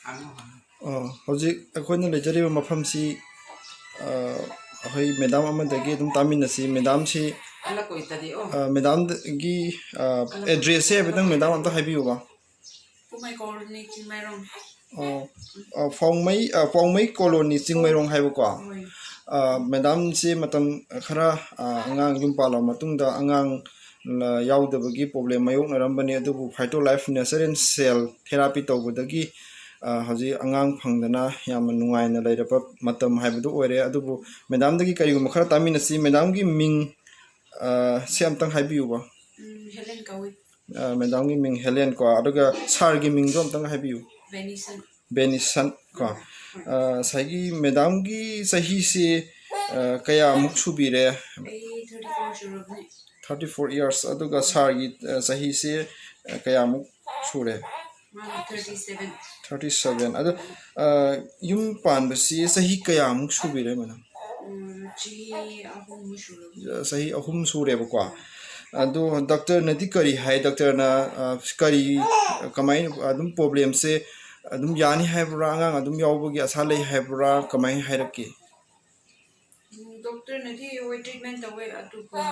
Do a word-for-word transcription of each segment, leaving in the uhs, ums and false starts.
ꯑꯣ, ꯍꯧꯖꯤꯛ ꯑꯩꯈꯣꯏꯅ ꯂꯩꯖꯔꯤꯕ ꯃꯐꯝꯁꯤ, ꯑ, ꯑꯩꯈꯣꯏ ꯃꯦꯗꯥꯝ ꯑꯃꯗꯒꯤ ꯑꯗꯨꯝ ꯇꯥꯃꯤꯟꯅꯁꯤ꯫ ꯃꯦꯗꯥꯝꯁꯤ, ꯑ, ꯃꯦꯗꯥꯝꯒꯤ, ꯑ, ꯑꯦꯗ꯭ꯔꯦꯁꯁꯦ ꯍꯥꯏꯐꯦꯠꯇꯪ ꯃꯦꯗꯥꯝ ꯑꯝꯇ ꯍꯥꯏꯕꯤꯌꯨꯕ꯫ ꯄꯥꯎꯃꯩ ꯀꯣꯂꯣꯅꯤ ꯆꯤꯡꯃꯩꯔꯣꯡ꯫ ꯑꯣ, ꯑ, ꯄꯥꯎꯃꯩ, ꯑ, ꯄꯥꯎꯃꯩ ꯀꯣꯂꯣꯅꯤ ꯆꯤꯡꯃꯩꯔꯣꯡ ꯍꯥꯏꯕꯀꯣ꯫ ꯍꯣꯏ꯫ ꯑ, ꯃꯦꯗꯥꯝꯁꯦ ꯃꯇꯝ ꯈꯔ, ꯑ, ꯑꯉꯥꯡ ꯌꯨꯝ ꯄꯥꯜꯂꯕ ꯃꯇꯨꯡꯗ ꯑꯉꯥꯡ, ꯑ, ꯌꯥꯎꯗꯕꯒꯤ ꯄ꯭ꯔꯣꯕ꯭ꯂꯦꯝ ꯃꯥꯌꯣꯛꯅꯔꯝꯕꯅꯤ, ꯑꯗꯨꯕꯨ ꯐꯥꯏꯇꯣ ꯂꯥꯏꯐ ꯅꯦꯆꯔꯦꯜ ꯁꯦꯜ ꯊꯦꯔꯥꯄꯤ ꯇꯧꯕꯗꯒꯤ, ꯑ, ꯍꯧꯖꯤꯛ ꯑꯉꯥꯡ ꯐꯪꯗꯅ ꯌꯥꯝꯅ ꯅꯨꯡꯉꯥꯏꯅ ꯂꯩꯔꯕ ꯃꯇꯝ ꯍꯥꯏꯕꯗꯨ ꯑꯣꯏꯔꯦ꯫ ꯑꯗꯨꯕꯨ ꯃꯦꯗꯥꯝꯗꯒꯤ ꯀꯔꯤꯒꯨꯝꯕ ꯈꯔ ꯇꯥꯃꯤꯟꯅꯁꯤ꯫ ꯃꯦꯗꯥꯝꯒꯤ ꯃꯤꯡ, ꯑ, ꯁꯦ ꯑꯝꯇꯪ ꯍꯥꯏꯕꯤꯌꯨꯕ꯫ ꯎꯝ, ꯍꯦꯂꯦꯟ ꯀꯧꯏ꯫ ꯑ, ꯃꯦꯗꯥꯝꯒꯤ ꯃꯤꯡ ꯍꯦꯂꯦꯟ ꯀꯣ, ꯑꯗꯨꯒ ꯁꯥꯔꯒꯤ ꯃꯤꯡꯗꯣ ꯑꯝꯇꯪ ꯍꯥꯏꯕꯤꯌꯨ꯫ ꯕꯦꯅꯤꯁꯟ꯫ ꯕꯦꯅꯤꯁꯟ ꯀꯣ꯫ ꯎꯝ, ꯍꯣꯏ꯫ ꯑ, ꯉꯁꯥꯏꯒꯤ ꯃꯦꯗꯥꯝꯒꯤ ꯆꯍꯤꯁꯤ, ꯑ, ꯀꯌꯥꯃꯨꯛ ꯁꯨꯕꯤꯔꯦ? ꯑꯩ thirty four ꯁꯨꯔꯕꯅꯤ꯫ Thirty four years꯫ ꯑꯗꯨꯒ ꯁꯥꯔꯒꯤ, ꯑ, ꯆꯍꯤꯁꯤ, ꯑ, ꯀꯌꯥꯃꯨꯛ ꯁꯨꯔꯦ? ꯃꯥꯅ thirty seven꯫ Thirty seven꯫ ꯑꯗꯣ, ꯑ, ꯌꯨꯝ ꯄꯥꯟꯕꯁꯤ ꯆꯍꯤ ꯀꯌꯥꯃꯨꯛ ꯁꯨꯕꯤꯔꯦ, ꯃꯦꯗꯥꯝ? ꯎꯝ, ꯆꯍꯤ ꯑꯍꯨꯝꯃꯨꯛ ꯁꯨꯔꯕꯅꯤ꯫ ꯆꯍꯤ ꯑꯍꯨꯝ ꯁꯨꯔꯦꯕꯀꯣ꯫ ꯑꯗꯣ ꯗꯣꯛꯇꯔꯅꯗꯤ ꯀꯔꯤ ꯍꯥꯏ? ꯗꯣꯛꯇꯔꯅ, ꯑ, ꯀꯔꯤ, ꯀꯃꯥꯏꯅ ꯑꯗꯨꯝ ꯄ꯭ꯔꯣꯕ꯭ꯂꯦꯝꯁꯦ ꯑꯗꯨꯝ ꯌꯥꯅꯤ ꯍꯥꯏꯕ꯭ꯔꯥ? ꯑꯉꯥꯡ ꯑꯗꯨꯝ ꯌꯥꯎꯕꯒꯤ ꯑꯁꯥ ꯂꯩ ꯍꯥꯏꯕ꯭ꯔꯥ? ꯀꯃꯥꯏꯅ ꯍꯥꯏꯔꯛꯀꯦ? ꯎꯝ, ꯗꯣꯛꯇꯔꯅꯗꯤ ꯍꯣꯏ ꯇ꯭ꯔꯤꯠꯃꯦꯟ ꯇꯧꯋꯦ, ꯑꯗꯨꯒ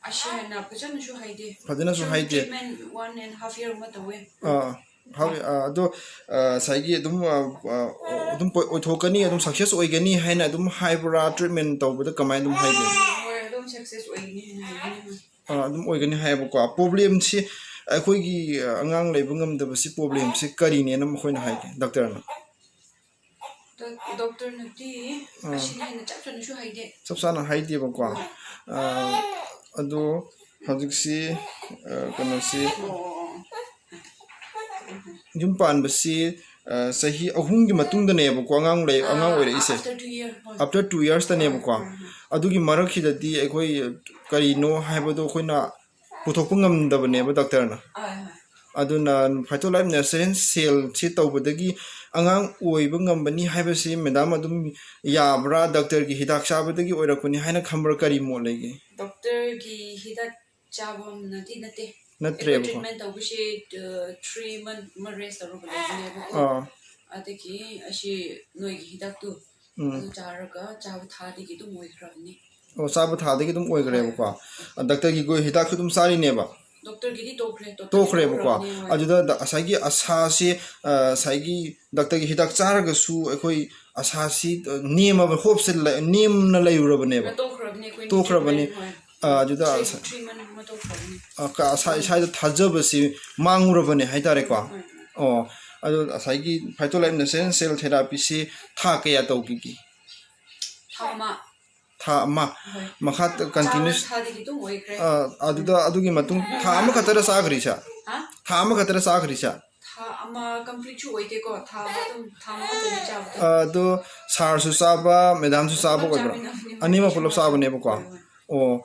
ꯑꯁꯤ ꯍꯥꯏꯅ ꯐꯖꯅꯁꯨ ꯍꯥꯏꯗꯦ꯫ ꯐꯖꯅꯁꯨ ꯁꯨꯝ ꯍꯥꯏꯗꯦ꯫ Treatment one and half year ꯑꯃ ꯇꯧꯋꯦ꯫ ꯑꯥ, ꯍꯥꯐ, ꯑꯥ, ꯑꯗꯣ, ꯑꯥ, ꯉꯁꯥꯏꯒꯤ ꯑꯗꯨꯝ, ꯑꯥ, ꯑꯥ, ꯑꯗꯨꯝ ꯄꯣ-, ꯑꯣꯏꯊꯣꯛꯀꯅꯤ, ꯑꯗꯨꯝ ꯁꯛꯁꯦꯁ ꯑꯣꯏꯒꯅꯤ ꯍꯥꯏꯅ ꯑꯗꯨꯝ ꯍꯥꯏꯕ꯭ꯔꯥ? ꯇ꯭ꯔꯤꯠꯃꯦꯟ ꯇꯧꯕꯗ ꯀꯃꯥꯏꯅ ꯑꯗꯨꯝ ꯍꯥꯏꯒꯦ? ꯍꯣꯏ, ꯑꯗꯨꯝ ꯁꯛꯁꯦꯁ ꯑꯣꯏꯒꯅꯤ ꯍꯥꯏꯅ ꯍꯥꯏꯕꯅꯤ꯫ ꯑꯥ, ꯑꯗꯨꯝ ꯑꯣꯏꯒꯅꯤ ꯍꯥꯏꯌꯦꯕꯀꯣ꯫ ꯄ꯭ꯔꯣꯕ꯭ꯂꯦꯝꯁꯤ ꯑꯩꯈꯣꯏꯒꯤ, ꯑꯥ, ꯑꯉꯥꯡ ꯂꯩꯕ ꯉꯝꯗꯕꯁꯤ ꯄ꯭ꯔꯣꯕ꯭ꯂꯦꯝꯁꯤ ꯀꯔꯤꯅꯦꯅ ꯃꯈꯣꯏꯅ ꯍꯥꯏꯒꯦ, ꯗꯣꯛꯇꯔꯅ? ꯗꯣꯛ-, ꯗꯣꯛꯇꯔꯅꯗꯤ ꯑꯥ꯫ ꯑꯁꯤꯅꯤ ꯍꯥꯏꯅ ꯆꯞ ꯆꯥꯅꯁꯨ ꯍꯥꯏꯗꯦ꯫ ꯆꯞ ꯆꯥꯅ ꯍꯥꯏꯗꯦꯕꯀꯣ꯫ ꯑꯥ, ꯑꯗꯣ ꯍꯧꯖꯤꯛꯁꯤ, ꯑꯥ, ꯀꯩꯅꯣꯁꯤ, ꯑꯣ꯫ ꯌꯨꯝ ꯄꯥꯟꯕꯁꯤ, ꯑꯥ, ꯆꯍꯤ ꯑꯍꯨꯝꯒꯤ ꯃꯇꯨꯡꯗꯅꯦꯕꯀꯣ ꯑꯉꯥꯡ ꯂꯩ-, ꯑꯉꯥꯡ ꯑꯥ, ꯑꯣꯏꯔꯛꯏꯁꯦ꯫ After two year, ꯍꯣꯏ꯫ After two years ꯇꯅꯦꯕꯀꯣ꯫ ꯍꯣꯏ, ꯍꯣꯏ, ꯍꯣꯏ꯫ ꯑꯗꯨꯒꯤ ꯃꯔꯛꯁꯤꯗꯗꯤ ꯑꯩꯈꯣꯏ ꯀꯔꯤꯅꯣ ꯍꯥꯏꯕꯗꯣ ꯑꯩꯈꯣꯏꯅ ꯄꯨꯊꯣꯛꯄ ꯉꯝꯗꯕꯅꯦꯕ ꯗꯣꯛꯇꯔꯅ꯫ ꯍꯣꯏ, ꯍꯣꯏ꯫ ꯑꯗꯨꯅ ꯐꯥꯏꯇꯣ ꯂꯥꯏꯐ ꯅꯦꯆꯔꯦꯜ ꯁꯦꯜꯁꯤ ꯇꯧꯕꯗꯒꯤ ꯑꯉꯥꯡ ꯑꯣꯏꯕ ꯉꯝꯕꯅꯤ ꯍꯥꯏꯕꯁꯤ ꯃꯦꯗꯥꯝ ꯑꯗꯨꯝ ꯌꯥꯕ꯭ꯔꯥ? ꯗꯣꯛꯇꯔꯒꯤ ꯍꯤꯗꯥꯛ ꯆꯥꯕꯗꯒꯤ ꯑꯣꯏꯔꯛꯄꯅꯤ ꯍꯥꯏꯅ ꯈꯟꯕ꯭ꯔꯥ? ꯀꯔꯤ ꯃꯣꯠ ꯂꯩꯒꯦ? ꯗꯣꯛꯇꯔꯒꯤ ꯍꯤꯗꯥꯛ ꯆꯥꯕꯅꯗꯤ ꯅꯠꯇꯦ꯫ ꯅꯠꯇ꯭ꯔꯦꯕꯀꯣ꯫ ꯑꯩꯈꯣꯏ treatment ꯇꯧꯕꯁꯦ, ꯑ, three month ꯑꯃ rest ꯇꯧꯔꯒ ꯂꯩꯕꯅꯦꯕꯀꯣ꯫ ꯑꯥ꯫ ꯑꯗꯒꯤ ꯑꯁꯤ ꯅꯣꯏꯒꯤ ꯍꯤꯗꯥꯛꯇꯨ, ꯎꯝ꯫ ꯑꯗꯨ ꯆꯥꯔꯒ ꯆꯥꯕ ꯊꯥꯗꯒꯤ ꯑꯗꯨꯝ ꯑꯣꯏꯈ꯭ꯔꯕꯅꯤ꯫ ꯑꯣ, ꯆꯥꯕ ꯊꯥꯗꯒꯤ ꯑꯗꯨꯝ ꯑꯣꯏꯈ꯭ꯔꯦꯕꯀꯣ꯫ ꯍꯣꯏ꯫ ꯗꯥꯛꯇꯔꯒꯤ ꯒꯨ-, ꯍꯤꯗꯥꯛꯁꯨ ꯑꯗꯨꯝ ꯆꯥꯔꯤꯅꯦꯕ? ꯗꯣꯛꯇꯔꯒꯤꯗꯤ ꯇꯣꯛꯈ꯭ꯔꯦ, ꯇꯣꯇꯦꯜ ꯇꯣꯛꯈ꯭ꯔꯦꯕꯀꯣ꯫ ꯇꯣꯛꯈ꯭ꯔꯕꯅꯦ, ꯍꯣꯏ꯫ ꯑꯗꯨꯗ ꯗ-, ꯉꯁꯥꯏꯒꯤ ꯑꯁꯥꯁꯤ, ꯑ, ꯉꯁꯥꯏꯒꯤ ꯗꯥꯛꯇꯔꯒꯤ ꯍꯤꯗꯥꯛ ꯆꯥꯔꯒꯁꯨ ꯑꯩꯈꯣꯏ ꯑꯁꯥꯁꯤ, ꯑ, ꯅꯦꯝꯃꯕ, ꯍꯣꯞꯁꯦ ꯂꯩ-, ꯅꯦꯝꯅ ꯂꯩꯔꯨꯔꯕꯅꯦꯕ꯫ ꯇꯣꯛꯈ꯭ꯔꯕꯅꯦ ꯑꯩꯈꯣꯏ ꯇꯣꯛꯈ꯭ꯔꯕꯅꯦ꯫ Treatment, ꯍꯣꯏ꯫ ꯑ, ꯑꯗꯨꯗ three, ꯑꯁ-, three month ꯑꯃ ꯇꯣꯛꯈ꯭ꯔꯕꯅꯦ꯫ ꯑ, ꯀ-, ꯑꯁꯥ-, ꯏꯁꯥꯗ ꯊꯥꯖꯕꯁꯤ ꯃꯥꯡꯉꯨꯔꯕꯅꯦ ꯍꯥꯏꯇꯥꯔꯦꯀꯣ꯫ ꯍꯣꯏ, ꯍꯣꯏ꯫ ꯑꯣ, ꯑꯗꯣ ꯉꯁꯥꯏꯒꯤ Phytolab Nascent Cell Therapyꯁꯤ ꯊꯥ ꯀꯌꯥ ꯇꯧꯕꯤꯒꯦ? ꯊꯥ ꯑꯃ꯫ ꯊꯥ ꯑꯃ? ꯍꯣꯏ꯫ ꯃꯈꯥ ꯆꯥꯕ continuous ꯊꯥꯗꯒꯤ ꯑꯗꯨꯝ ꯑꯣꯏꯈ꯭ꯔꯦ꯫ ꯑ, ꯑꯗꯨꯗ ꯑꯗꯨꯒꯤ ꯃꯇꯨꯡ ꯊꯥ ꯑꯃꯈꯛꯇꯔ ꯆꯥꯈ꯭ꯔꯤꯁꯦ? ꯍꯥ? ꯊꯥ ꯑꯃꯈꯛꯇꯔ ꯆꯥꯈ꯭ꯔꯤꯁꯦ? ꯊꯥ ꯑꯃ completeꯁꯨ ꯑꯣꯏꯗꯦꯀꯣ, ꯊꯥ ꯑꯃ ꯑꯗꯨꯝ, ꯊꯥ ꯑꯃ ꯈꯛꯇꯅꯤ ꯆꯥꯕꯗꯣ꯫ ꯑ, ꯑꯗꯣ sirꯁꯨ ꯆꯥꯕ, madamꯁꯨ ꯆꯥꯕ ꯄꯨꯂꯞ ꯑꯣꯏꯕ꯭ꯔꯥ? ꯆꯥꯃꯤꯟꯅꯕꯅꯦ, ꯍꯣꯏ, ꯑꯅꯤꯃꯛ ꯄꯨꯂꯞ ꯏꯁꯨ ꯆꯥꯕꯅꯦꯕꯀꯣ? ꯍꯣꯏ, ꯍꯣꯏ꯫ ꯑꯣ꯫